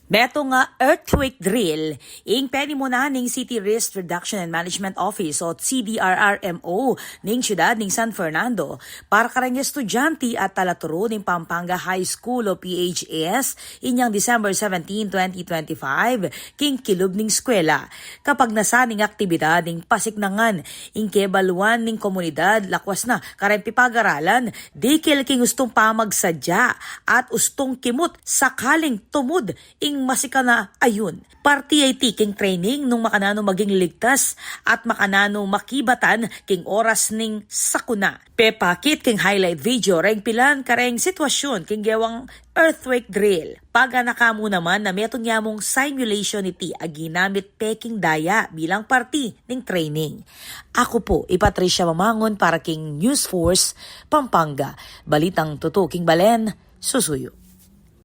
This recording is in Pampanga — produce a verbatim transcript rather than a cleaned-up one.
Metung a earthquake drill ing penimunan ning City Risk Reduction and Management Office o C D R R M O ning siyudad ning San Fernando para kareng estudyante at talaturu ning Pampanga High School o P H S inyang December seventeen, twenty twenty-five, king kilub ning eskwela. Kapagnasan ning aktibidad ning pasiknangan ing kebaluan ning komunidad lakwas na kareng pipagaralan, dikil king ustung pamagsadya at ustung kimut sakaling tumud ing masikan a ayun. Parti ya iti king training nung makananu maging ligtas at makananu makibatan king oras ning sakuna. Pepakit king highlight video reng pilan kareng sitwasyun king gewang earthquake drill. Paganaka mu naman na metung ya mung simulation iti a ginamit pe king daya bilang parti ning training. Aku pu i Patricia Mamangun para king News Force Pampanga. Balitang tutu king balen, susuyu.